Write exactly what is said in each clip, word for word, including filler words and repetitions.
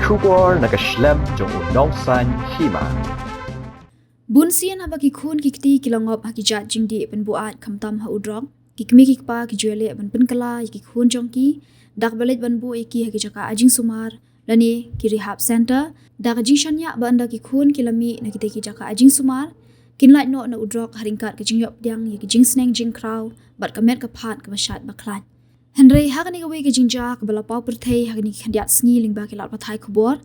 Khubor na ka shlem jong u Nongsaiñ Hima. Bun sien haba ki khun ki kti ki la ngop ha ki jait jingdih ban buaid khamtam ha u drok, ki kmie ki kpa ki ju ïaleh ban pynkylla ïa ki khun jong ki da kaba leit ban buh ïa ki ha ki jaka ai jingsumar lane ki rehab center, da ka jingshaniah ba ynda ki khun ki la mih na kita ki jaka ai jingsumar, kin lait noh na u drok ha ryngkat ka jingïoh pdiang ïa ki jingsneng jingkhraw bad ka met ka phad kaba shait ba khlaiñ. Hynrei ha kane kawei ka jingjia kaba la paw pyrthei ha kine ki khyndiat sngi lyngba ki lad pathai khubor,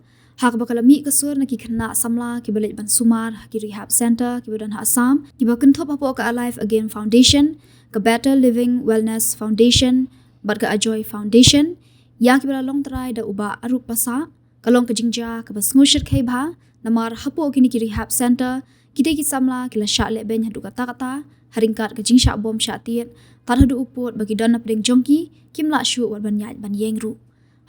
ha kaba ka la mih ka sur na ki khynnah samla kiba leit ban sumar ha ki rehab center kiba don ha Assam, kiba kynthup hapoh ka Alive Again Foundation, ka Better Living Wellness Foundation bad ka Ajoy Foundation, ïa kiba la long trai da u Bah Arup Passah, ka long ka jingjia kaba sngew shyrkhei bha, namar hapoh kine ki rehab center, kita ki samla ki la shah lehbeiñ haduh katta katta ha ryngkat ka jingshah bom shah tied, tad haduh u pud ba ki don na pdeng jong ki kim lah shuh wat ban ïaid ban ïeng ruh.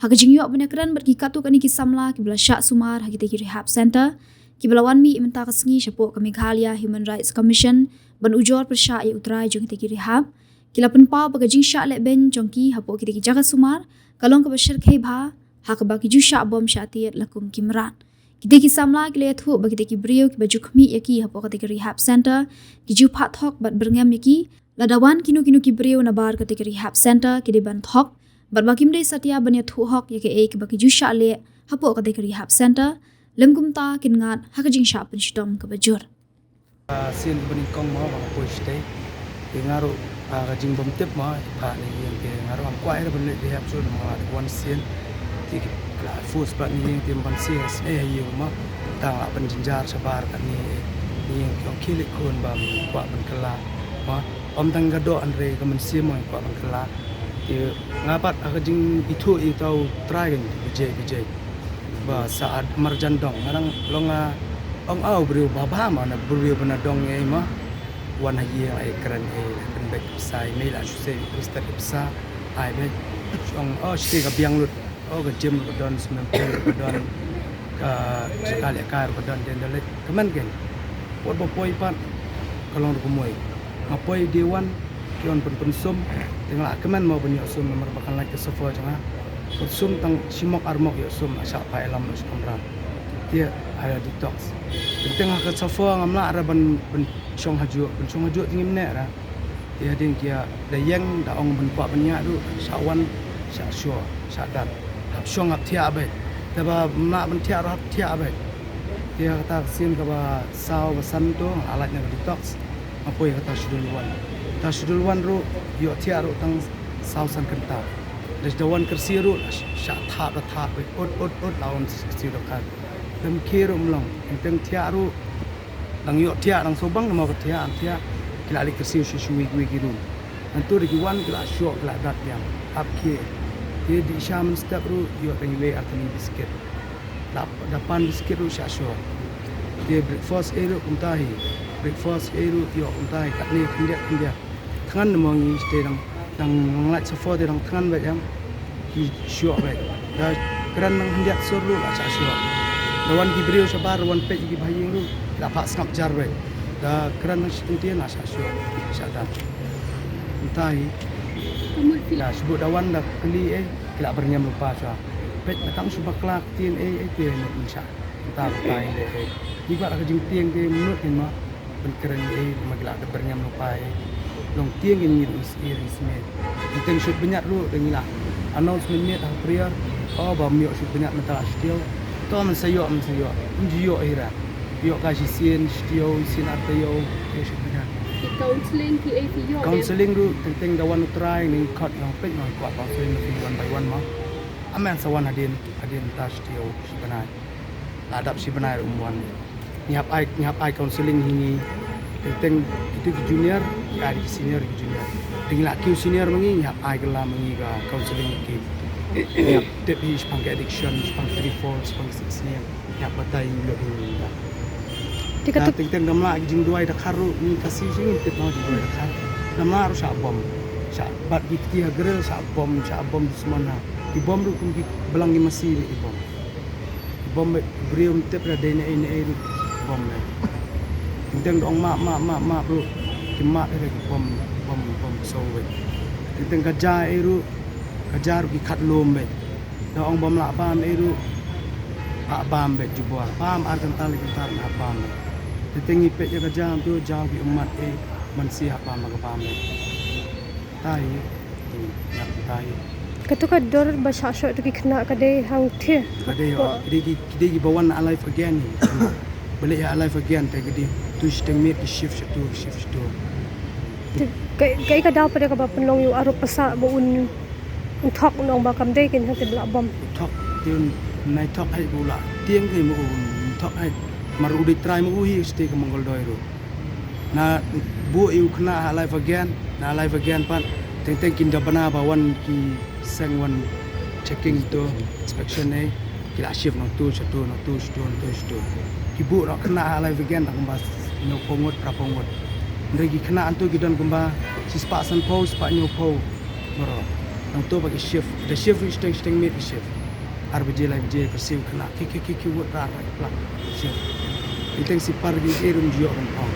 Ha ka jingïoh ban ïakren bad ki katto katne ki samla kiba la shah sumar ha kita ki rehab center, kiba la wan mih mynta ka sngi shapoh ka Meghalaya Human Rights Commission ban ujor pyrshah ïa u trai jong kita ki rehab, ki la pynpaw ba ka jingshah lehbeiñ jong ki hapoh kita ki jaka sumar ka long kaba shyrkhei bha, ha kaba ki ju shah bom shah tied la kum ki mrad. Kita ki samla ki la ïathuh ba kita ki briew kiba ju khmih ïa ki hapoh kata ka rehab center, ki ju phah thok bad byrngem ïa ki, lada wan kino kino ki briew na bar kata ka rehab center ki dei ban thok, bad ba kim dei satia ban ïathuh hok ïa kaei kaba ki ju shah leh hapoh kata ka rehab center, lym kumta kin ngat ha ka jingshah pynshitom kaba jur. Ah, sien kaba nyngkong mo ba nga poi shatei. Te nga ruh, ah, ka jingbymtip mo, i phah na ïing te nga ruh ngam kwah ïa ban leit rehab shuh mo, nga la dep wan sien. Te ki la force pat na ïing te ban sien, nga sngew ha ïing mo. Tang la pynjynjar shabar katne na ïing, ki ong khie leit khun ba kwah ban kylla mo. Ym tang ka doh hynrei ka mynsiem mo kwah ban kylla. Te nga pat ha ka jingithuh ïa uta u trai kan bijei bijei. Ba sa ad marjan dong. Nga dang long, ah, ong, ah, u briew ba bha ma, na briew ba na dong ei ma. Wan ha ïing ai kren ei, pynbeit pisa ei, mei la shu sei, pynstad pisa ai beit. Ong, oh, shu ka biang lut. Oh, ka gym ka don, swimming pool ka don. Ka jaka lehkai ka don, den da leit. Kmen ken. Wat ba poi pat ka long ruh kumwei. Nga poi day one, ki wan pyn pynsum, te nga la kmen mo ban ïoh sum namar ba kan lait ka suffer jong nga. Pynsum tang shi mok ar mok ïoh sum, la shah phah ïalam noh shi kamra. Te ai la detox. Teng teng ha ka suffer ngam lah ra ban, ban shong hajuh, ban shong hajuh te ngim neh ra. Te hadien ki ïa da ïeng da ong ban kwah ban ïaid ruh, shah wan, shah shuh, shah dat. Hap shong hap thiah beit. Te ba ym lah ban thiah ruh hap thiah beit. Te ha kata ka sien kaba saw ba san to, nga lait na ka detox. Nga poi ha kata Schedule One. Kata Schedule One ruh, ïoh thiah ruh tang saw san kynta. Da da wan kyrsiew ruh, shah thap da thap, ut, ut, ut, la wan kyrsiew da khat. Lym khie ruh ym long, teng teng thiah ruh, dang ïoh thiah, dang shu bang, namar ka thiah, thiah, ki la leit kyrsiew shu shu wei wei ki ruh. Nangtu da ki wan, ki la shoh, ki la dat biang, ap khie. Te dih sha mynstep ruh, ïoh tang iwei ar tylli biskit. Da, da pan biskit ruh shah shoh. Te breakfast ei ruh kumta hi. Breakfast ei ruh ïoh kumta hi. Katne khyndiat khyndiat. Thngan mo ngi te dang, dang lait suffer te dang thngan beit ïa. Ki shoh beit. Da kren nang khyndiat sur ruh la shah shoh. Da wan ki briew shabar wan peit ki ba ha ïing ruh la phah sngap jar beit. Da kren nang shi kyntien la shah shoh. Shah dan. Kumta hi. Ka mut phi la shu da wan da kylli ei. Ki la byrngem lypa shuwa. Peit na kam shu bakla ktien ei ei te mynshwa. Kumta kumta ei ei. Ngi kwah ka jingtieng te mynta kin ma ban kren ei ma ki la da byrngem lypa ei. Long tieng kin ngi ruh ngi sngewsih. Ngi teng shoot bniat ruh da ngi la announce mynmiet ha prayer. Oh ba ym ïoh shoot bniat mynta la shtiew. To mynta sa ïoh mynta sa ïoh. Ym ju ïoh ei ra. Ïoh ka shisien, shtiew, shisien ar taïew, ïoh shoot bniat. Ki counselling ki ei ki ïoh. Counselling ruh teng teng da wan u trai ngi khot ngi peit ngi kwah counselling ngi one by one ma. Amen sa wan hadien, hadien ta shtiew shi bnai. La dap shi bnai ruh ym wan. Ngi hap ai, ngi hap ai counselling hi ngi. Teng teng itu ki junior, ki ai ki senior, ki junior. Teng la kiew senior ma ngi, ngi hap ai kylla ma ngi ka counselling ki. Ngi hap tip hi shaphang ka addiction, shaphang three fold, shaphang six name. Ïa batai ïa u ïa. Te ka teng teng da mlah ki jingduwai da khar ruh ngi Khasi shi ngin tip noh jingduwai da khar. Da mlah ruh shah bom. Shah bat ki kti ha grill shah bom, shah bom dusmon ha. Ki bom ruh kum ki blang ki masi ruh ki bom. Ki bom beit briew ym tip ra dei na ei na ei ruh bom beit. Teng teng da ong map map map map ruh ki map ïa ki bom bom bom so beit. Teng teng ka ja ei ruh ka ja ruh ki khat lum beit. Da ong bom lah bam ei ruh. Ha bam beit jubor. Bam ar kynta lai kynta ha bam beit. Te teng i peit ïa ka jam tu jaw ki ummat e man si ha bam ka bam beit. Tai. Ïa tai. Katu ka dor ba shah shoh tu ki khynnah ka dei hangtei. Ka dei ki dei ki ki dei ki ba wan alive again. Balik ïa alive again te ki dei tu shiteng miet ki shift shatu shift shatu. Kai kai ka daw pada ka ba pynlong ïa u arup pasa ba un un thok nong ba kam dei kin hate bla bom. Thok tin nai thok hai bula tieng kai mu un thok hai mar u dei trai mu u hi ste ka mongol doi ru. Na bu i u khna ha live again na live again pat teng teng kin da bana ba wan ki seng wan checking to inspection ne ki la shift nong tu shatu nong tu shatu nong tu shatu. Ki bu ro khna ha live again da kumba nong pongot pra pongot. Ndri ki khna antu ki don kumba si spa san pau spa nyo pau. Bro nang to ba ki shift da shift ri steng steng mit ki shift. Ar baje lai baje ka siu khna ki ki ki ki wot ra ra plak shift. Iteng si par ki e rum jio rum pau.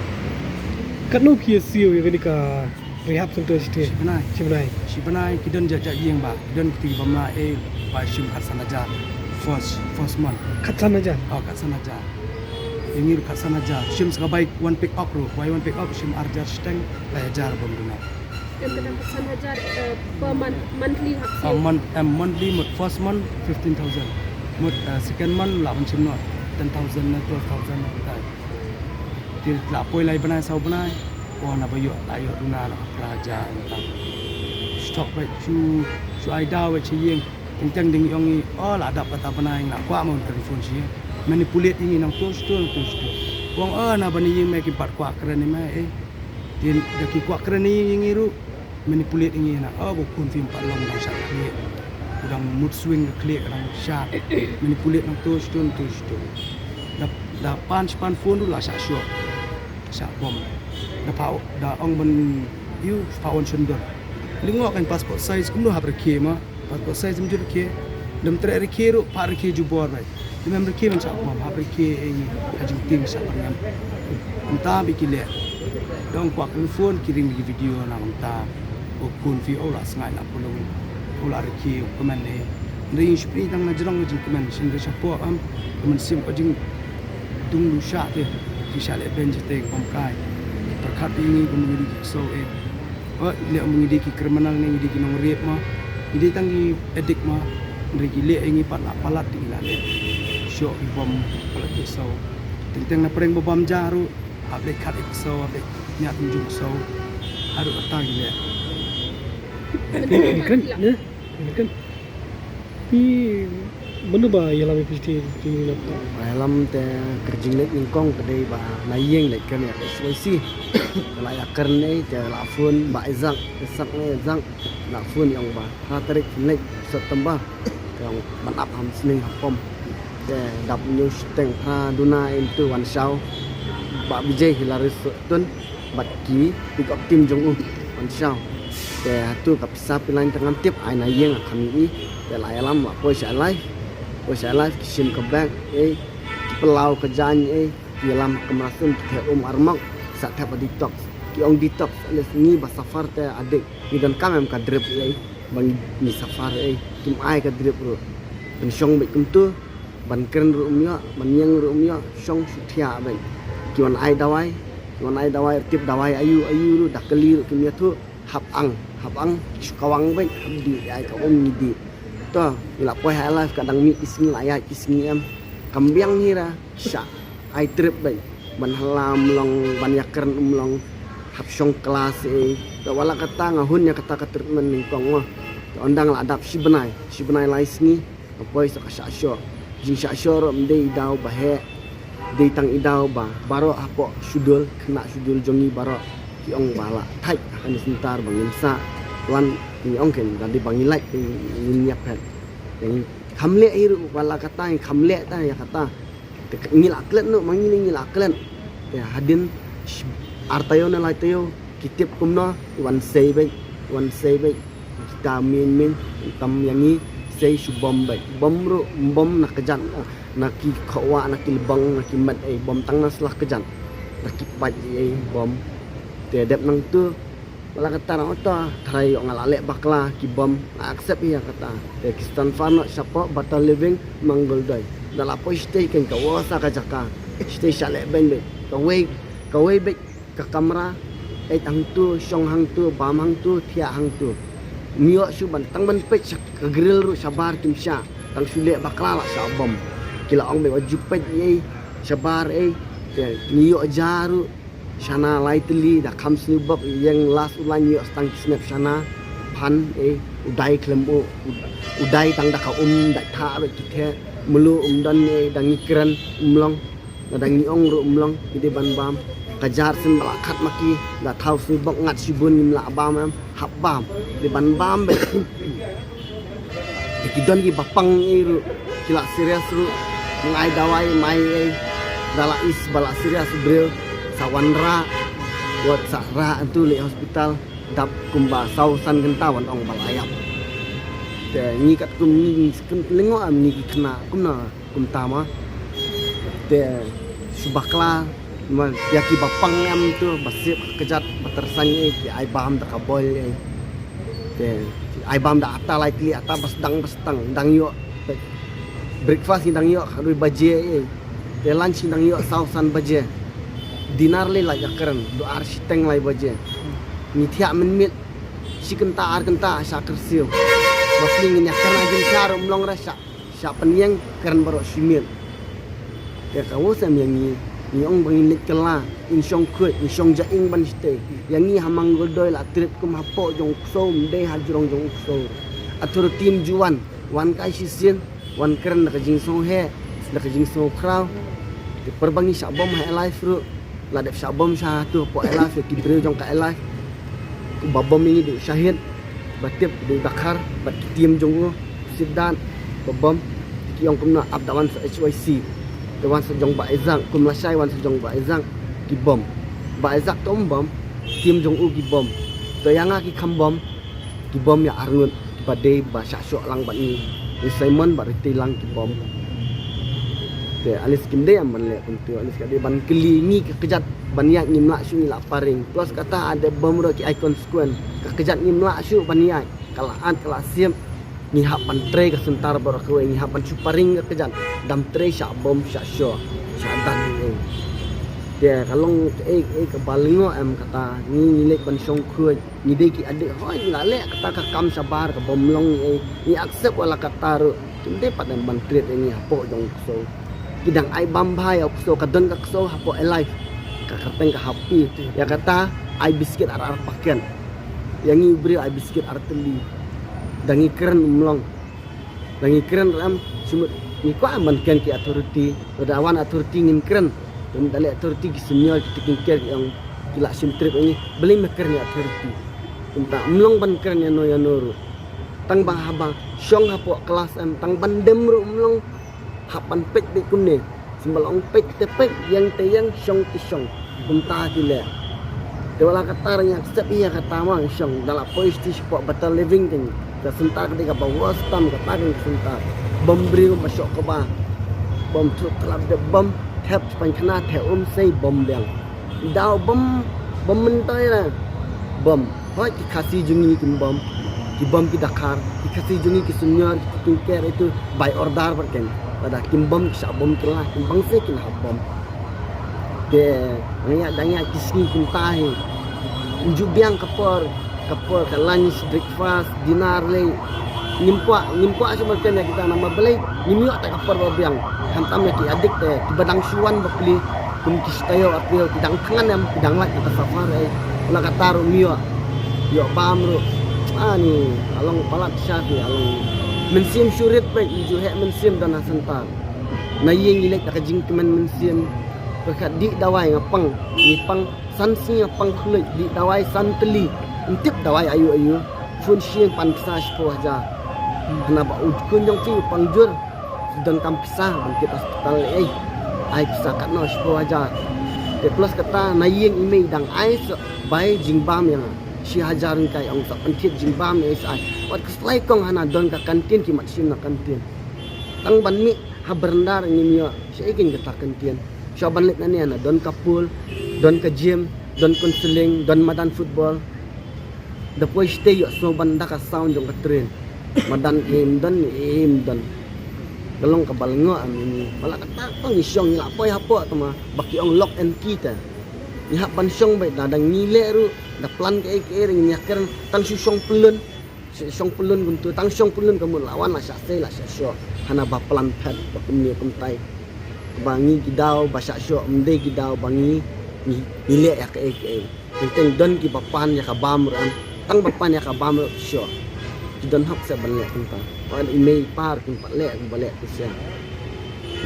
Katno ki siu ya kani ka rehab center site? Shibnai. Shibnai. Shibnai ki don ja ja yeng ba ki don ki ba ma e ba shim kat sanajar. First first month. Kat sanajar. Oh kat sanajar. Yeng ir kat sanajar. Shim ska bai one pick up ru. Bai one pick up shim arjar steng lai ajar bom duna. Em kata ka san hajar, eh, per month, monthly hak siew. Month, em, monthly mut first month fifteen thousand. Mut, eh, second month la ban shim noh ten thousand ne twelve thousand ne tai. Til la poi lai bnai saw bnai. Wa na ba ïoh la ïoh duna la pra hajar ne tai. Stock ba chu chu ai daw ba chi yeng. Teng teng ding yong i oh la dap kata bnai la kwah mon kan phone chi. Manipulate ing i nang tus tu tus tu. Wang oh na ba ni yeng me ki pat kwah kren i me eh. Tin da ki kwah kren i yeng i ru. Manipulate ngi na oh ba kun film pat long dang sha khlieh. Dang mood swing ka khlieh dang sha. Manipulate nang tu shitun tu shitun. Da da pan pan phone du la sha shuh. Sha bom. Da pa da ong ban yu pa on shun dor. Lingo kan passport size um no hap rikhe ma. Passport size um jur rikhe. Dam tre rikhe ru pa rikhe jubor bai. Ki mem rikhe ban sha pom hap rikhe ei ha jingtieng sha pyrngem. Mynta ba ki leh dang kwah kan phone ki ring ki video na mynta. Ko kun phi o la sngai la pulung o la rikhe o kmen ei. Ring shu phi dang na jrong jingkmen shin ka sha pom am kmen sim o jingdung lu sha te. Ki sha leh ben jiteng pom kai. Pyrkhat ing i kum ngi di ki so ei. Ba leh ma ngi dei ki criminal ne ngi dei ki nongrep ma. Ngi dei tang ki addict ma. Ngi dei ki leh ngi pat la palat ngi la leh. Shoh ki bom palat ki so. Teng teng na prank ba bam ja ru. Hap leh khat ek so hap leh nyat njung so. Haru ata ngi leh. Kan ne? Kan. Pi mano ba ïalam ïa phi ti ti na pa. Ba ïalam te kyrjing leit nyngkong ka dei ba na ïeng leit kren ïa S Y C. La ïa kren ei te la phone ba Isaac Isaac ne Isaac la phone ïong ba ha tarik leit September. Te ïong ban ap ham sning ha pom te dap nyu steng ha duna em tu wan shaw ba bijai hi la ris tun. Bad ki pick up team jong u wan shaw. Te hatu ka pisa pilain tang ngam tip ai na ïeng a kham i te la ïalam la poi sha live. Poi sha live ki shim ka bag ei ki pynlaw ka jaiñ ei ki ïalam ka mrasun ki thep um armok sa thep a detox ki ong detox les ngi ba safar te adik ngi don kam em ka drip ei ba ngi safar ei kim ai ka drip ruh. Pynshong bad kumtu ban kren ruh um ïoh ban ïeng ruh um ïoh shong shu thiah bad ki wan ai dawai ki wan ai dawai tip dawai ayu ayu ruh da kali ruh kim ïathuh. Hap ang hap ang shu kawang bad hap dih ai ka um ngi dih. To ngi la poi ha live ka dang mih ki sngi la ïaid ki sngi em kam biang hi ra sha ai trip bad ban hala um long ban ïakren um long hap shong klas ei. To wala kata nga hun ïa kata ka treatment nyngkong ma. To ynda nga la dap shi bnai shi bnai lai sngi. Ka poi sa ka shah shoh jing shah shoh ruh ym dei i daw ba heh. Dei tang i daw ba baroh hapoh shudul khynnah shudul jong ngi baroh ki ong ba la thait ha kane syntar ba ngin sah plan ngi ong ken ka dei ba ngi lait ngin ïap phet. Te ngi kham leh hi ruh ba la kata ngi kham leh ta ïa kata. Te ngi la klet noh ma ngi ngi la klet. Te hadien ar taïew ne lai taïew ki tip kumno i wan sei beit i wan sei beit. Kita min min tam ïa ngi sei shu bom beit bom ruh bom na kjat na ki khawah na ki lbang na ki met ei bom tang na sla kjat na ki pait ei bom. Te dep nang tu la kata rang oto trai ïoh nga la leh bakla ki bom nga accept ïa kata. Te ki stand far noh shapoh Better Living Mangoldoi. Da la poi shatei keiñ ka wasa ka jaka. Shatei sha leh beiñ beit. Kawei, kawei beit ka kamra. Eit hangtu, shong hangtu, bam hangtu, thiah hangtu. Ngi ïoh shu ban tang ban peit sha ka grill ruh shabar kim shah. Tang shu leh bakla la shah bom. Ki la ong beit wat ju peit ei shabar ei. Te ngi ïoh ja ruh. Shana lai tylli da kham sniewbok ïeng last u lain ïoh stang ki snep shana. Phan ei u dai khlem u, u dai tang da ka um da tha beit ki theh. Mlu um don ei da ngi kren um long. Da ngi ong ruh um long ki dei ban bam. Ka jar sien ba la khat ma ki da thaw sniewbok ngat shibun ngim lah bam em. Hap bam dei ban bam beit. Te ki don ki ba pang ei ruh ki la serious ruh. Ngai dawai mai ei. Da la is ba la serious briew sa wanrah. Wat sa rah antu leh hospital. Dap kumba saw san kynta wan ong ba la ïap. Te ngi katkum ngi, ngi lyngngoh am ngi ki khynnah kumno kumta ma. Te shu bakla ma ïa ki ba pang em tu ba sip kjat ba tyrsan ei ki ai bam da ka boil ei. Te ai bam da ata lai tylli ata ba sdang ba sdang dang ïoh. Breakfast ngi dang ïoh khat wei baje ei. Te lunch ngi dang ïoh saw san baje. Dinner lei la ïakren du ar shiteng lai baje. Ngi thiah mynmiet shi kynta ar kynta sha kyrsiew. Ba phi ngin ïakren ha jingshah ruh um long re sha, sha pynïeng kren baroh shi miet. Te ka wusem ïa ngi, ngi ong ba ngin leit kylla, ngin shong khuid, ngin shong ja ing ban shatei. Ïa ngi ha Mangoldoi la trip kum hapoh jong u ksew, ym dei ha jrong jong u ksew. Authority ym ju wan, wan kai shisien, wan kren da ka jingsngewheh, da ka jingsngewkhraw. Te por ba ngi shah bom ha Alive ruh. La dep shah bom sha tu hapoh Alive ïa ki briew jong ka Alive. Ba bom ïa ngi dei u Shahid, ba tip dei u Dakhar bad ki team jong u, u Siddharth, ba bom. Te ki ong kumno ap da wan sa H Y C. Te wan sa jong Bah Isaac, kum lashai wan sa jong Bah Isaac ki bom. Bah Isaac to um bom, team jong u ki bom. To ïa nga ki kham bom. Ki bom ïa arngut ba dei ba shah shoh lang bad ngi. Ngi Simon ba riti lang ki bom. Te at least kim dei em ban leh kumtu, at least ka dei ban kylli ngi ka kjat ban ïaid ngim lah shuh ngi la paring. Plus kata ade bom ruh ki ai consequence. Ka kjat ngim lah shuh ban ïaid. Ka la at ka la sip. Ngi hap ban trei ka center baroh kawei ngi hap ban shu paring ka kjat. Dam trei shah bom shah shoh. Shah dat ei. Te ka long ei ei ka ba lyngngoh em kata ngi ngi leit ban shong khuid. Ngi dei ki adik hoi ngi la leh kata ka kam shabar ka bom long ei ngi accept wala kata ruh. Kim dei pat em ban treat ïa ngi hapoh jong u ksew. Ki dang ai bam bha ïa u ksew ka don ka ksew hapoh Alive. Ka kyrteng ka Happy. Ïa kata ai biskit ar ar paket. Ïa ngi u briew ai biskit ar tylli. Da ngi kren um long. Da ngi kren ruh em, shu mut ngi kwah em ban kren ki authority, lada wan authority ngin kren. Lada leh authority ki senior ki taking care ki ong ki la shim trip ong balei me kren ïa authority. Kumta ym long ban kren ïano ïano ruh. Tang ba haba shong hapoh klas em tang ban dem ruh ym long. Hap ban peit beit kumne. Symba la ong peit te peit, ïeng te ïeng, shong te shong. Kumta ki leh. Te wala kata ngi accept ïa kata ma ngi shong. Da la poi shatei shapoh Better Living keiñ. Ka center ka dei kaba worst tam kata keiñ ka center. Bom briew ba shoh kaba. Bom thuk klap dep bom. Thep shaphang khana thep um sei bom biang. Daw bom, bom mynta ïa. Bom. Hoi ki Khasi jong ngi kim bom. Ki bom ki Dakhar. Ki Khasi jong ngi ki senior ki taking care itu by order bad keiñ. Lada kim bom ki shah bom ki la kim bang se kin hap bom. Te ngi ïa dang ïa ki sngi kumta hi. Nju biang ka por, ka por ka lunch, breakfast, dinner lei. Ngim kwah, ngim kwah shu ban kren ïa kita namar balei ngim ïoh ta ka por ba biang. Khamtam ïa ki adik te kiba dang shu wan ba plie kum ki shu taïew ar taïew ki dang thngan em ki dang lait na ka safar ei. La kata ruh ngim ïoh. Ïoh bam ruh. Ani along palat sha ki along. Mynsiem shu rit peit ngi ju heh mynsiem don ha center. Na ïing ngi leit da ka jingkmen mynsiem. Pyrkhat dih dawai nga pang ngi pang san sngi nga pang khluit dih dawai san tylli. Ym tip dawai aïu aïu. Phone sha ïing pan pisa shiphew hajar. Hana ba u khun jong phi u pang jur. Donkam pisa ban kit hospital ei. Ai pisa katno shiphew hajar. Te plus kata na ïing i mei dang ai sa bai jingbam ïa nga. Shi hajar ngin kai ong sa pynthied jingbam ïa i sa ai. Wat khuslai kong hana don ka kantin ki mat shim na kantin. Tang ban mih ha beranda ngim ïoh. Shi ei keiñ kata kantin. Sha ban leit na ne hana don ka pool, don ka gym, don counselling, don madan football. Da poi shatei ïoh sngew ban da ka sound jong ka train. Madan im don, im don. Ka long kaba lyngngoh em ini. Ba la katta tang ngi shong, ngi la poi hapoh te ma ba ki ong lock and key te. Ngi hap ban shong beit, da dang ngi leh ruh, da plan kaei kaei ruh ngin ïa kren, tang shu shong pyllun. Shu shong pyllun kumtu, tang shong pyllun ka mut la wan la shah sei la shah shoh. Hana ba plan phet ba kumne kumtai. Ba ngi ki daw ba shah shoh, ym dei ki daw ba ngi, ngi, ngi leh ïa kaei kaei. Teng teng don kiba pan ïa ka bam ruh em. Tang ba pan ïa ka bam ruh shuh. Ki don hok seh ban leh kumta. Wan i mei i pa ruh kin pat leh, kin pat leh kumsien.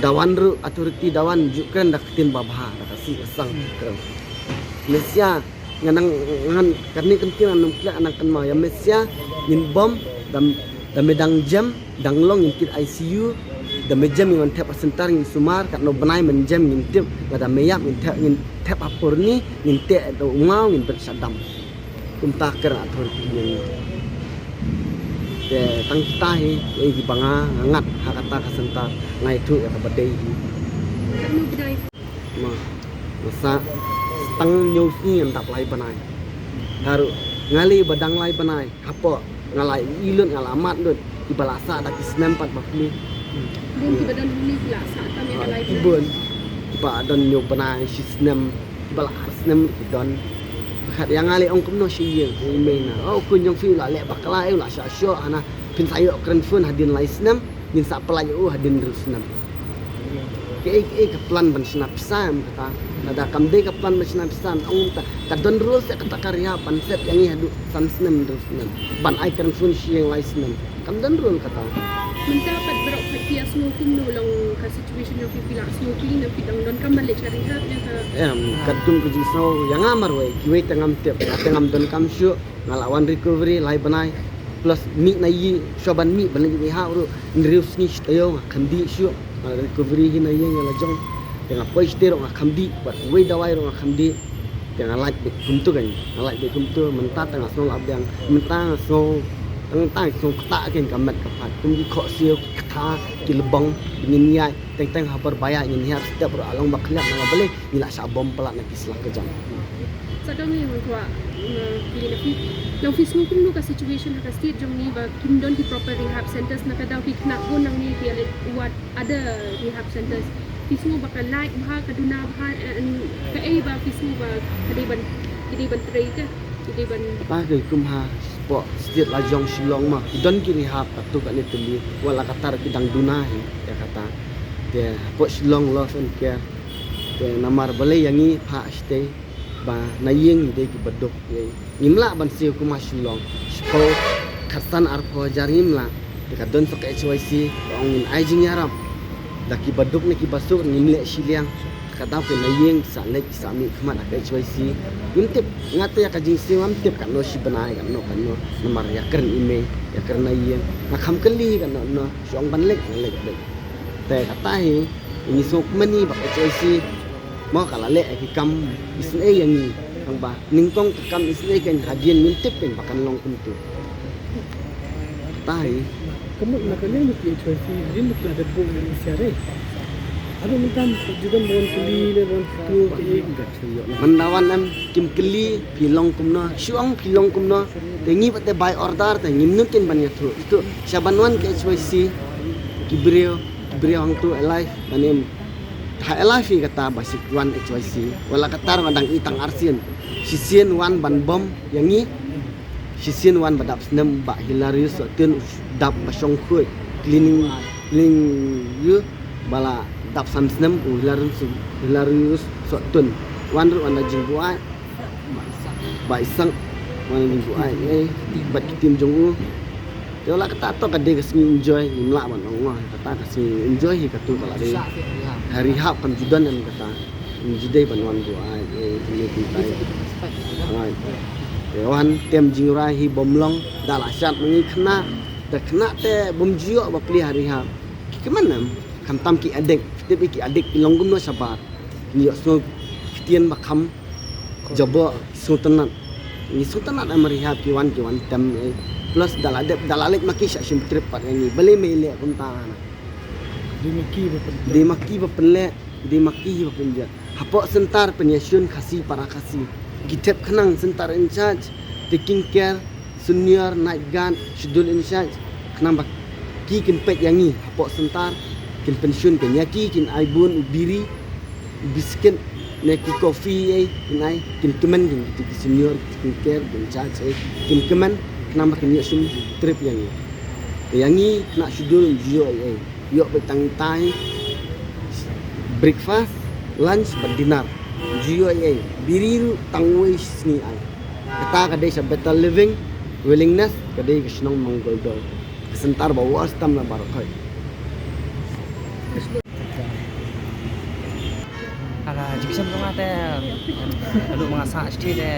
Da wan ruh authority, da wan ju kren da ka ktien babha, da ka sih ka sang kren. Malaysia, nga nang, ngan, kane ka ktien ngan ym klet, nang kynmaw ïa Malaysia, ngin bom, da, da me dang jem, dang long ngin kit I C U, da me jem ngin wan thep ha center ngin sumar, katno bnai men jem ngin tip, lada me ïap ngin thep, ngin thep ha pyrni, ngin teh da u maw ngin bret shadam. Kumta kren authority ngin. Te tang kita hi, ei kiba nga, nga ngat ha kata ka center, nga ïathuh ïa kaba dei hi. Katno bnai? Ma, nga sah, tang hynñiew sngi ngan dap lai bnai. Nga ruh, nga lei ba dang lai bnai. Hapoh, nga la ïohi lut, nga la mad lut. Kiba la sah da ki snem pat bapli. Bun kiba don hangne ki la sah tam ïa ka lai bnai. Bun. Kiba don hynñiew bnai, shi snem. Kiba la ar snem ki don. Bad ïa nga lei ong kumno sha ïing, ïa i mei na. Oh, khun jong phi u la leh bakla, u la shah shoh, hana. Phin sa ïoh kren phone hadien lai snem. Ngin sa pyllait ïa u hadien hynriew snem. Kaei kaei ka plan ban shna pisa em kata. Lada kam dei ka plan ban shna pisa, ong ta ka don rules ïa kata ka rehab ban set ïa ngi haduh san snem hynriew snem. Ban ai kren phone sha ïing lai snem. Kam don rule kata. Mynta pat baroh pat phi ïa sngew kumno long ka situation jong phi, phi la sngew clean ne phi dang donkam ban leit sha rehab ïa ka? Em, katkum ka jingsngew ïa nga marwei, kiwei te ngam tip, nga te ngam donkam shuh. Nga la wan recovery lai bnai. Plus mih na ïing, shuwa ban mih ban leit rehab ruh hynriew sngi shi taïew nga kham dih shuh. Nga la recovery hi na ïing ïa la jong. Te nga poi shatei ruh nga kham dih, bad wei dawai ruh nga kham dih. Te nga lait beit kumtu kan, nga lait beit kumtu, mynta te nga sngew la biang. Mynta nga sngew, tang tang sngew ktah kein ka met ka phad. Kum ki khohsiew, ki ktha, ki lbong, ngin ïaid. Teng teng ha por ba ïaid ngin hiar step ruh, a long ba khlieh na nga balei. Ngi la shah bom palat na ki slak ka jam. Sa dang ïa nga kwah, mm, kylli na phi. Long phi sngew kumno ka situation ha ka state jong ngi ba kim don ki proper rehab centers, na ka daw ki khynnah bun nangne ki ïa leit wad other rehab centers. Phi sngew ba ka lait bha, ka duna bha, eh, kaei ba phi sngew ba ka dei ban, ki dei ban trei ka, ki dei ban. Ba ka kum ha spot state la jong Shillong ma ki don ki rehab katto katne tylli, wat la katta ki dang duna hi ïa kata. Te hapoh Shillong Love and Care. Te namar balei ïa ngi phah shatei ba na ïing ngi dei kiba duk ïa. Ngim lah ban siew kum ha Shillong. Shiphew khatsan arphew hajar ngim lah. Te ka don sa ka H Y C, ka ong ngin ai jingïarap. Da kiba duk ne kiba suk ngim leh shiliang. Ka daw phi na ïing sa leit sa mih khmat ha ka H Y C. Ngim tip, nga te ïa ka jingsiew ngam tip katno shi bnai katno katno. Namar ïa kren i mei, ïa kren na ïing. Nga kham kylli katno katno, shu ong ban leit, nga leit leit. Te kata hi, ngi sngewkmen hi ba ka H Y C mo ka la leh ki kam isynei ïa ngi. Tang ba nyngkong ka kam isynei kein hadien ngim tip kein ba kan long kumtu. Kata hi. Ka mut na ka liang ka H Y C hadien ka la dep buh ïa ka H Y C re. Haduh mynta ju don ba wan kylli ne ba wan kyntu ka ïing. Mynta wan em kim kylli phi long kumno, shu ong phi long kumno. Te ngi pat te by order te ngim nud kein ban ïathuh. Ito sha ban wan ka H Y C ki briew, ki briew hangto alive ban im. Ha alive hi kata ba shu wan H Y C. Wat la katta ruh nga dang i tang arsien. Shisien wan ban bom ïa ngi. Shisien wan ba dap snem Bah Hilarius Sohtun, dap ba shong khuid. Cleaning, cleaning ïa ba la dap san snem u Hilarius, Hilarius Sohtun. Wan ruh wan da jingbuaid. Bah Isang, wan da jingbuaid, eh, bad ki team jong u. Te la kata to ka dei ka sngi enjoy, ngim lah ban ong mo, kata ka sngi enjoy hi katu ka la dei. Ha rehab kam ju don em kata. Ngim ju dei ban wan buaid, eh, kine ki tai. Ai. Te wan tem jingrwai hi bym long, da la shad ma ngi khynnah, da khynnah te bym ju ïoh ba plie ha rehab. Ki kmen em, khamtam ki addict, tip ki addict ki long kumno shabar. Ngi ïohsngew ktien ba kham jaboh, sngewtynnat. Ngi sngewtynnat em rehab ki wan, ki wan tem, eh. Plus da la dep, da la leit ma ki shah shim trip pat ïa ngi. Balei me leh kumta na. Dei ma ki ba pynleh. Dei ma ki ba pynleh, dei ma ki hi ba pynjot. Hapoh center pynïashun Khasi para Khasi. Ki thep khnang center in charge, taking care, senior, night guard, schedule in charge. Khnang ba ki kin peit ïa ngi hapoh center. Kin pension, kin ïa ki kin ai bun u biri, u biscuit, ne ki coffee ei kin ai, kin kmen, kin ki senior kin care, kin charge ei kin kmen, khnang ba kin ïoh shim trip ïa ngi. Ïa ngi khynnah shudul ym ju ïoh ei ei, ïoh beit tang tai, breakfast, lunch bad dinner. Ym ju ïoh ei ei, biri ruh tang uwei shi sngi ai. Kata ka dei sha Better Living Willingness, ka dei ka shnong Mangoldong. Ka center ba war stam na baroh khoit. Ka jingshem jong nga te, ka dei ma nga sah shatei te,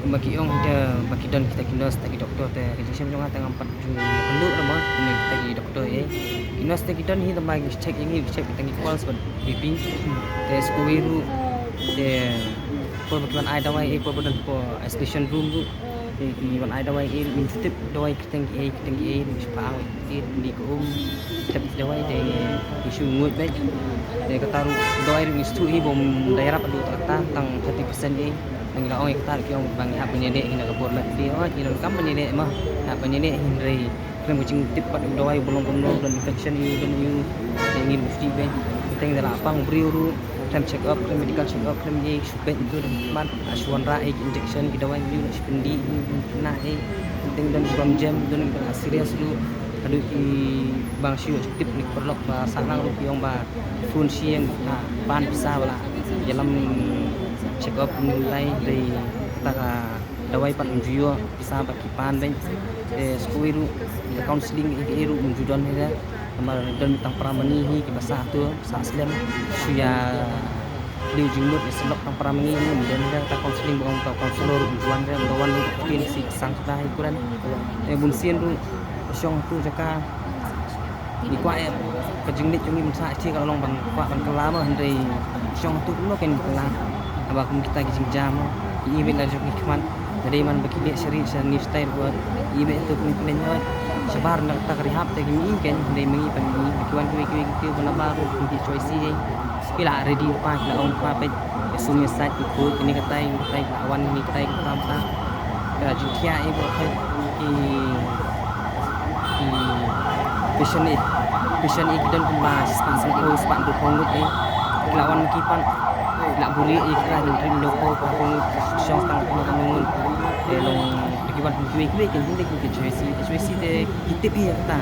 kumba ki ong te, ba ki don kita ki nurse te ki doctor te, ka jingshem jong nga te ngam pat ju ïohi ruh ma, kumne kita ki doctor ei. Ki nurse te ki don hi tang ba ki check ïa ngi, ki check kita ki pulse bad B P. Te sa kawei ruh te, por ba ki wan ai dawai ei, por ba don hapoh isolation room ruh, te ki wan ai dawai ei, ngim ju tip dawai kyrteng kiei, kyrteng kiei, ngim ju pang ei, ki pynlong ka um, tip dawai te ki shu nguid beit. Te kata ruh dawai ruh ngi sngewthuh hi ba ym da ïarap haduh katta, tang thirty percent ei. Ngi la ong ïa kata ruh ki ong ba ngi hap ban ïaleh hi na ka bor met phi, oh ngi donkam ban ïaleh ma, hap ban ïaleh, hynrei khlem ka jingtip pat u dawai ba long kumno, don infection ïa u, don ïa u, te ngin bishni beit. Teng da la pang briew ruh, khlem check up, khlem medical check up, khlem ei, shu peit ïa u, don mat, la shu wanrah ei ki injection, ki dawai ïa u, la shu pyndih ïa u, na ei. Teng don ki bym jem, don ki ba la serious ruh, haduh ki bang shu tip na ki paralok ba sah lang ruh ki ong ba phone sha ïing, ha, pan pisa ba la ïalam check up, kumne kumtai, dei kata ka dawai pat ym ju ïoh, pisa pat ki pan beit. Te sa kawei ruh, ka counselling kiei kiei ruh ym ju don hi re. Namar don tang para ma ngi hi kiba sah to, sah slem, shu ïa plie jingmut ïa syllok tang para ma ngi hi, ym don hi re. Ka counselling ba ong ka counselor ruh ym ju wan re, ym da wan ruh, ktien shi sang sda hi kuren. Te bun sien ruh shong hato jaka. Ngi kwah ïa ka jingleit jong ngi mynta shatei ka la long ban kwah ban kylla ma, hynrei shong hato kumno kin kylla. Haba kum kita ki jingjia ma, ki i beit la jong ki khmat. Lada dei man ba ki leit sha ri sha ni shatei ruh, i beit hato kin kynnoh ïa shabar na kata ka rehab te ki i kein, hynrei ma ngi pat ngi, ki wan kiwei kiwei ki kiew ban la bar ruh kum ki H Y C ei. Ki la ready pa, ki la ong pa peit, ïa sum ïa sait, ki khuid, kine katai, kine katai, ki la wan, kine katai, ki tam ta. Ka jingkhia ei ba peit, ki, ki patient ei, patient ei ki don kumba spah sanphew, spah hynriewphew ngut ei. Ki la wan ki pan, ki la buhrieh ei, ki la ring ring hynñiewphew, hynñiewphew ngut, shong tang kumno kumno ngut. Te long ki wan kiwei kiwei, kin hynrei kin ki H Y C, H Y C te ki tip ïa kata.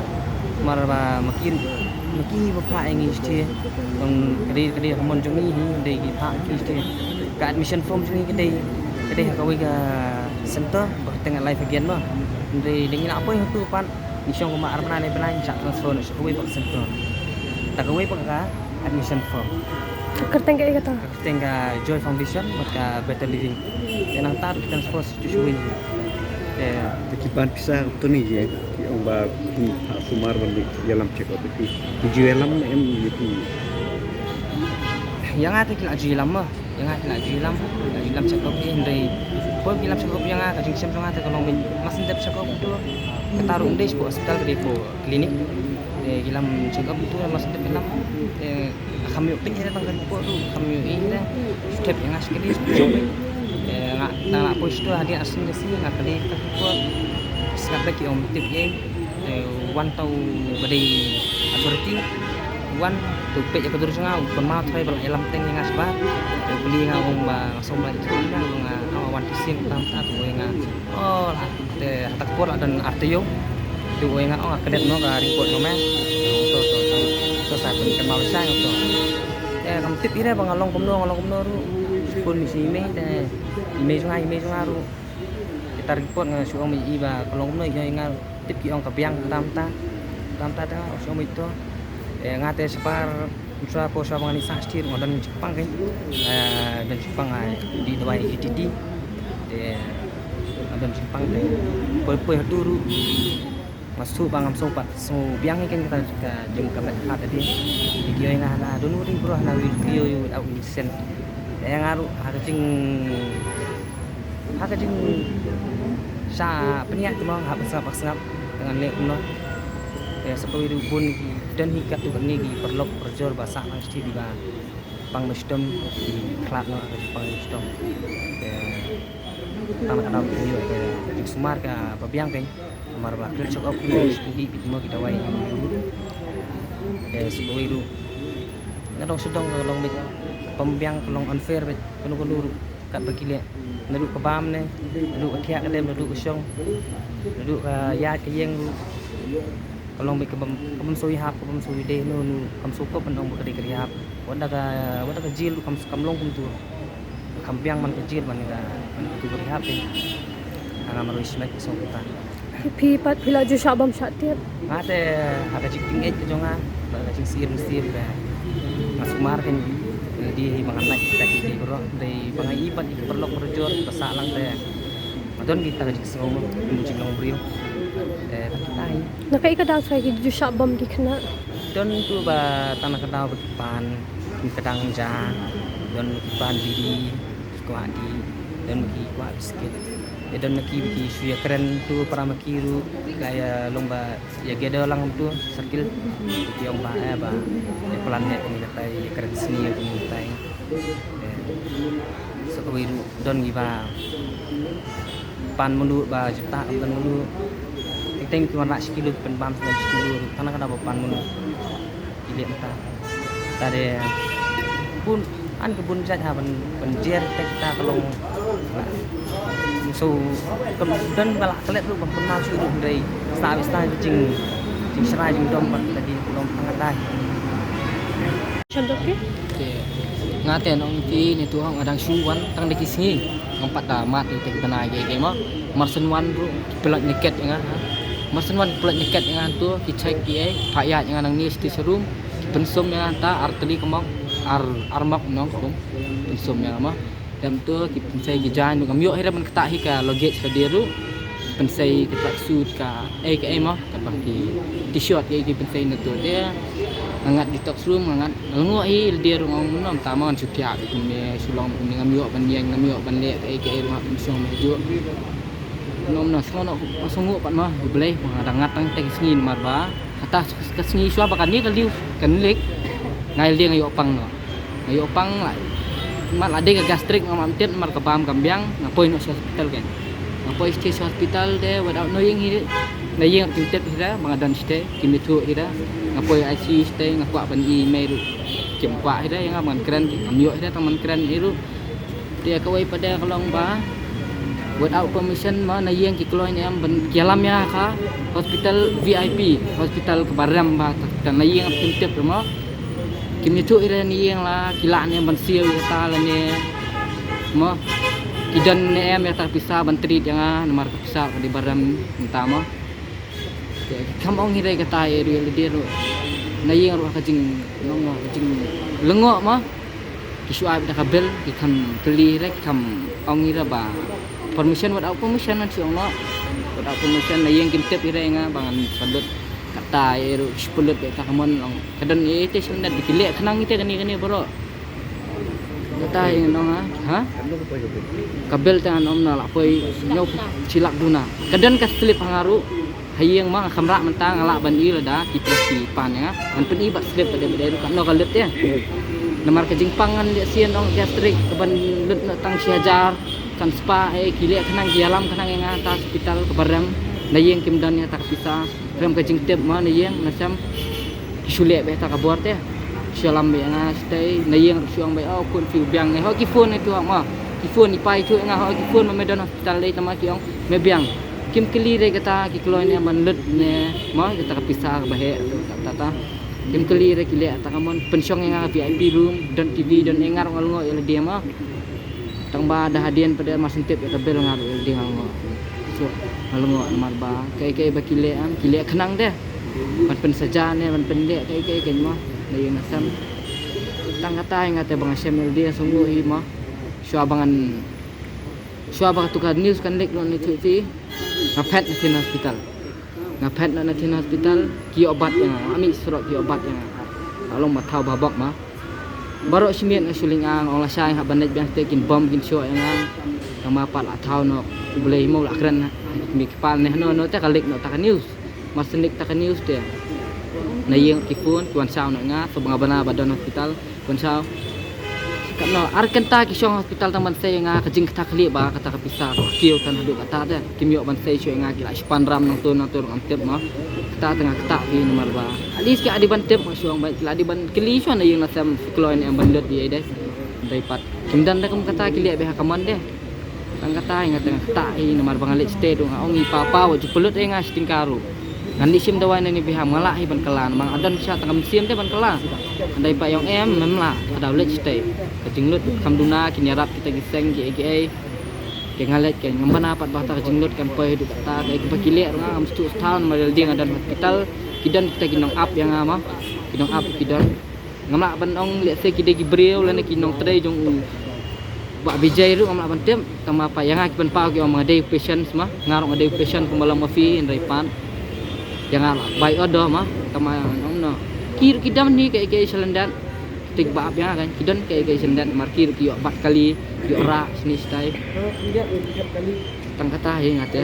Mar ba ma ki, ma ki ba phah ïa ngi shatei. Long ka dei, ka dei hormone jong ngi hi, dei ki phah ki shatei. Ka admission form jong ngi ka dei, ka dei ha kawei ka center, ba kyrteng Life Again ma. Hynrei dei ngi la poi hato pat, ngi shong kumba ar bnai lai bnai, ngi shah transfer noh sha kawei pat ka center. Ta kawei pat ka admission form. Ka kyrteng kaei kata? Ka kyrteng ka Joy Foundation bad ka Better Living. Te nangta ruh ki transfer sha shuh shuh. Te Te ki ban pisa to ni ye, ki ong ba ki phah sumar ban ïalam check up ïa phi. Ki ju ïalam em ïa phi? Ïa nga te ki la ju ïalam ma. Ïa nga ki la ju ïalam, ki la ju ïalam check up ïa, hynrei por ki ïalam check up ïa nga, ka jingshem jong nga te ka long ba ngim shym dep check up to. Kata ruh ym dei shapoh hospital, ka dei hapoh clinic. Te ki ïalam check up to, ngim shym dep ïalam. Te Nga kham ïoh peit hi re tang ka report ruh, kham ïoh i hi re. Shu thep ïa nga shi kali, shu thep. Eh, nga, nga la poi sha to hadien arsien ka sngi, nga kylli ka report. Sngap beit ki ong tip ïa. Eh, wan tau ba dei authority. Wan to peit ïa ka dur jong nga, u kynmaw trai ba la ïalam teng ïa nga shabar. Te u kylli nga ong ba nga sngewbha ïa nga, ong nga wan shisien tam ta, to ong nga. Oh, la, te ha ta ka por la don ar taïew. Te u ong nga, oh, nga klet noh ka report noh me. To, to, to, to sa pynkynmaw shai to. Te ngam tip hi re ba nga long kumno, nga long kumno ruh. Phone mih sha i mei te, i mei jong nga, i mei jong nga ruh. Kita report nga shu ong mei i ba ka long kumno, i ong nga tip ki ong ka biang tam ta. Tam ta te nga shu ong mei to. Te nga te shabar Shuwa ko shuwa ba ngan ïa sah shatei ruh nga don jingpang kein. Eh, don jingpang, eh, dih dawai A T T. Te nga don jingpang te. Poi poi haduh ruh nga shu ba ngam shu pat shu biang hi kein kata ka jingkyrmen ka te. Ki ïohi nga hana don't worry bro, hana we feel you without we send. Te nga ruh ha ka jing Ha ka jingshah pynïaid kumno, hap sngap, hap sngap, te ngan leh kumno. Te sa kawei ruh bun ki don hi katto katne ki paralok parajor ba sah lang shatei ba pang noh shitom, ki khlad noh ha ka jingpang noh shitom. Te tang na ka daw ki ïoh ka jingsumar kaba biang kein. Namar ba khlem check up, khlem check up, ki dei beit mo ki dawai. Eh, shu kawei ruh. Nga dang shu dang ka long beit, pynbiang ka long unfair beit. Kano kano ruh katba ki leh, naduh ka bam ne, naduh ka thiah ka dem, naduh ka shong, naduh ka ïaid ka ïeng ruh. Ka long beit ka bym, ka bym shu ïahap, ka bym shu ïadei, no, no, kam shu kop ban ong ba ka dei ka ïahap. Wat da ka, wat da ka jil ruh kam, kam long kumtu. Kam biang man ka jil, man ka, man ka tu ka ïahap te. Nga ngam ruh smet ka song ka ta. Phi pat phi la ju shah bam shah tiap? Nga te ha ka jingtieng ka jong nga, ba ka jingsiem siem ka. Nga sumar kan, dei ba ngan lait kita ki dei baroh, dei ba nga i pat i ki paralok parajor ba sah lang te. Nga don kita ka jingsngew, ka jinglong briew. Te ta kita hi. Na kaei ka daw sa ki ju shah bam ki khynnah? Don tu ba tang na ka daw ba ki pan, ki kdang ja, don ki pan bidi, ki kwah di, don ki kwah biskit. Te don ki, ki shu ïakren tu para ma ki ruh, ka ïa long ba ïa ki dei lang tu circle. Ki ong ba, eh, ba ïa plan ne ni katai, ïakren sngi ni katai. Eh, so kawei ruh don ki ba pan mulu ba juta, don mulu. Teng teng ki wan lah shi kilo, ki pynbam shi kilo ruh, tang na ka daw ba pan mulu. Ki leh mynta. Ta de bun, an ka bun jait ha ban, ban jer te kita ka long. So, ka don ba lah klet ruh ban pynmaw shuh ruh, hynrei sa, sa ka jing, jingshna jingdom ba kita ki long tang katai. Chandok ke? Te nga te nong ti ni tu nga dang shu wan tang da ki sngi. Ngam pat da mad ïa ki bnai ki, ki ma. Mar shen wan ruh ki pynlait niket ïa nga. Mar shen wan ki pynlait niket ïa nga tu, ki check ki ei, phah ïaid ïa nga nangne sha station, ki pynsum ïa nga ta ar tylli ka mok, ar, ar mok nong kum. Pynsum ïa nga ma. Dam tu ki pynsei ki jaiñ ruh, ngam ïoh hi re ban ktah hi ka luggage ka dei ruh. Pynsei ka tracksuit ka ei ka ei ma, katba ki t-shirt ka ei ki pynsei na tu de. Nga ngat detox room, nga ngat, nga lyngngoh hi lade ruh, ngam, ngam, ta ma ngan shu thiah kumne, shu long kumne, ngam ïoh ban ïeng, ngam ïoh ban leh ka ei ka ei ruh, ngam shong me juh. Ngam, ngam sngew noh, ngam sngew pat ma, U Blei, nga dang ngat tang te ki sngi namar ba. Kata ka sngi shuwa ba kane ka liew kan leit, nga ïa lade nga ïoh pang noh. Nga ïoh pang la, mat la dei ka gastric nga mat tip namar ka bam kam biang, nga poi noh sha hospital kan. Nga poi sha hospital de without knowing hi, na ïing kim tip hi ra ba nga don shatei, kim ïathuh hi ra. Nga poi I C U shatei, nga kwah ban i mei ruh kim kwah hi ra ïa nga ban kren, ngam ïoh hi ra tang ban kren hi ruh. Te kawei pat de ka long ba without permission ma, na ïing ki kloi ne em ban ïalam ïa nga ha ka hospital V I P, hospital kaba rem ba, ta na ïing kim tip ma. Kim ïathuh ïa re na ïing la ki lah ne em ban siew ïa kata lane ma, ki don ne em ïa kata ka pisa ban treat ïa nga namar ka pisa ka dei ba rem mynta ma. Te kam ong hi re kata ïa ruh ïa lade ruh, na ïing ruh ha ka jing, long ha ka jinglyngngoh ma. Ki shu ai beit da ka bill, ki kham kylli hi re, ki kham ong hi re ba permission, without permission ngan shu ong noh. Without permission, na ïing kim tip hi re ïa nga ba ngan sa lut. Kata ïa ruh shu pynlut beit ta ka mon, long ka don ïa te shu net ba ki leh khnang ïa te kane kane baroh. Kata ïa ngan ong ha, ha? Ka bill te ngan ong na la poi hynñiew shi lak duna. Ka don ka slip ha nga ruh. Ha ïing ma nga kham rah mynta, nga lah ban i lada ki press ki pan ïa nga. Ngan pyn-i bad slip bad bad ruh katno ka lut ïa. Namar ka jingpang ngan leh sien ong gastric ka ban lut noh tang shi hajar. Kan spah ei, ki leh khnang ki ïalam khnang ïa nga ha hospital kaba rem. Na ïing kim don ïa kata ka pisa. Rem ka jingtip ma na ïing na sem. Ki shu leh beit ha kata ka bor te. Shu ïalam beit ïa nga shatei, na ïing ruh shu ong beit, oh khun phi u biang ne. Hooid ki phone ïa tu ma. Ki phone, i pa ïathuh ïa nga, hooid ki phone ma me don hospital dei tang ma ki ong me biang. Kim kylli re kata ki kloi ne ban lut ne ma, kata ka pisa kaba heh kata, kata. Kim kylli re, ki leh kata ka mon, pynshong ïa nga V I P room, don T V, don, eh, nga ruh nga lyngngoh ïa lade ma. Tang ba da hadien pat de mar shu tip ïa ka bill nga ruh ïa lade nga lyngngoh. So nga lyngngoh namar ba kaei kaei ba ki leh, em, ki leh khnang de ban pynsaja ne ban pynleh kaei kaei kein ma. Na ïing na sem. Tang kata ïa nga te ba nga shem ïa lade, nga sngew hi ma. Shuwa ba ngan, shuwa ba katu ka news kan leak noh na T V, nga phet na National Hospital. Nga phet noh na National Hospital, ki ïoh bat ïa nga, nga mih surok ki ïoh bat ïa nga. Nga long ba thaw ba bok ma. Baroh shi miet nga shu lyngngoh, nga ong lashai, nga hap ban leit biang shatei, kin bom kin shoh ïa nga. Tang ma pat la thaw noh, U Blei mo la kren, ha ki kmie ki kpa ne hano hano te ka leak noh ta ka news. Mar shu leak ta ka news te na ïing ki phone, ki wan shaw noh ïa nga, so ba nga bna ba don hospital. Pynsaw. Katno ar kynta ki shong hospital tang ban sei ïa nga, ka jingkata khlieh ba kata ka pisa ka kiew tang haduh kata te. Kim ïoh ban sei shuh ïa nga, ki la shu pan ram nangto nangto ruh ngam tip ma. Ta tang kata hi namar ba at least ki la dei ban tip, shuwa ba la dei ban kylli shuwa na ïing na sem kloi ne em ban lut ïa dei. Dei pat kim don da kum kata ki leh bha ha ka mon de. Tang kata hi nga tang kata hi namar ba nga leit stet nga ong i papa wat ju pynlut ïa nga shiteng ka ruh. Ngan leit shim dawai na ni bha, nga lah hi ban kylla namar nga don sha tang ka mynsiem de ban kylla. Dei pat ïa ong em mem lah, ka dei leit stet. Ka jinglut kam duna, kin ïarap kita ki seng ki ei ki ei. Ke nga leit ke ngam bana pat ba ta ka jinglut kan poi haduh kata, ka ei kaba ki leh ruh nga ngam sngewthuh shuh namar ïa lade nga don hospital. Ki don kita ki nong ap ïa nga ma, ki nong ap ki don. Ngam lah ban ong lehse ki dei ki briew lane ki nongtrei jong u Bah Vijay ruh ngam lah ban tip. Tangba pat ïa nga ki pynpaw ki ong ma nga dei u patient ma, nga ruh nga dei u patient kumba long ma phi, hynrei pat ïa nga lah bai order ma. Tangba ong no, ki ruh ki don hi kaei kaei shalyndet. Ki tip ba ap ïa nga kan, ki don kaei kaei shalyndet, namar ki ruh ki ïoh bat kali, ki ïoh rah shane shatai. Tang kata hi nga te.